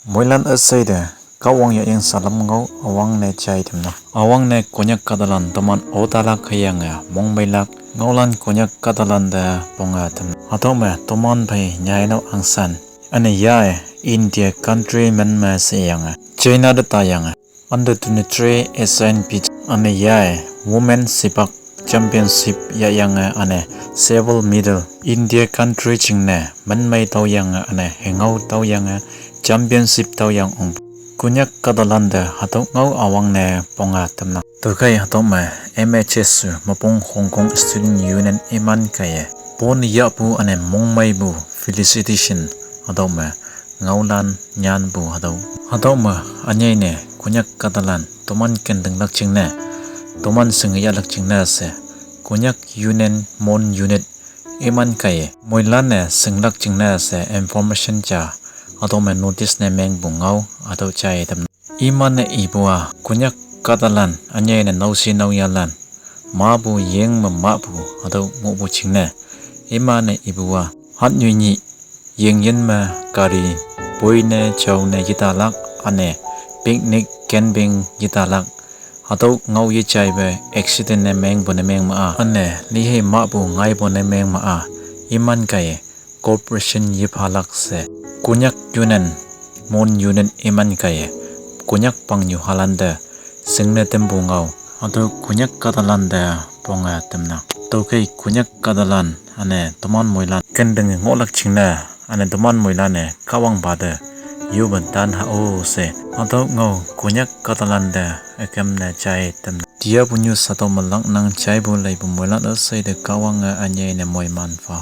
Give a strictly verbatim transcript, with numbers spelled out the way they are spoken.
Moilan üsheide, Kahwang yayang salam ngao üwangne jai tamnang. Üwangne Konyak kahtalan toman otalak hüyange mongmeilak ngaolan Konyak kahtalan te ponge tamnang. Hatüo me toman phei nyainok angsan, üne yae India country men me sheyange China te tayange under twenty-three Asian Beach, üne yae Women Sepak Championship yahyange üne silver medal India country jingne menmei taoyange üne hengao taoyange championship taoyang ong. Konyak kahtalan te hatüo ngao üwangne ponge tamnang. Tüokhei hatüo me M H S U mepong Hong Kong Student Union iman kaiye pone yahpu üne mongmeipu felicitation hatüo me ngaolan nyanpu hatüo. Hatüo me ünyei ne Konyak kahtalan toman kentinglak jingne, toman shinge yahlak jingne she Konyak Union Mon Unit iman kaiye moilan-e shinglak jingne she information ja hatüo me notice ne mengpu ngao hatüo jai tamnang. Iman-e ipu-a Konyak kahtalan ünyei ne naoshe naoyhalan mapu yeng me mahpu hatüo ngohpu jingne, iman-e ipu-a hatnyu nyih yengyin me gari poine jaone yetalak üne picnic camping yetalak hatüo ngao yejaipe accident ne mengpu ne meng ma-a üne lihei mahpu ngaipu ne meng ma-a iman kaiye cooperation yephalak she Konyak Union Mon Unit iman kaiye Konyak pangnyuhalan te shingne tampu ngao hatüo Konyak kahtalan te ponge tamnang. Tüokhei Konyak kahtalan üne toman moilan kentinge ngohlak jingne üne toman moilan-e Kahwangpa te yope tan ha-o she hatüo ngao Konyak kahtalan te ükemne jai tamnang. Tiapu news hatüo me laknang. Jaipu leipu moilan üsheite Kahwange ünyei ne moiman pha.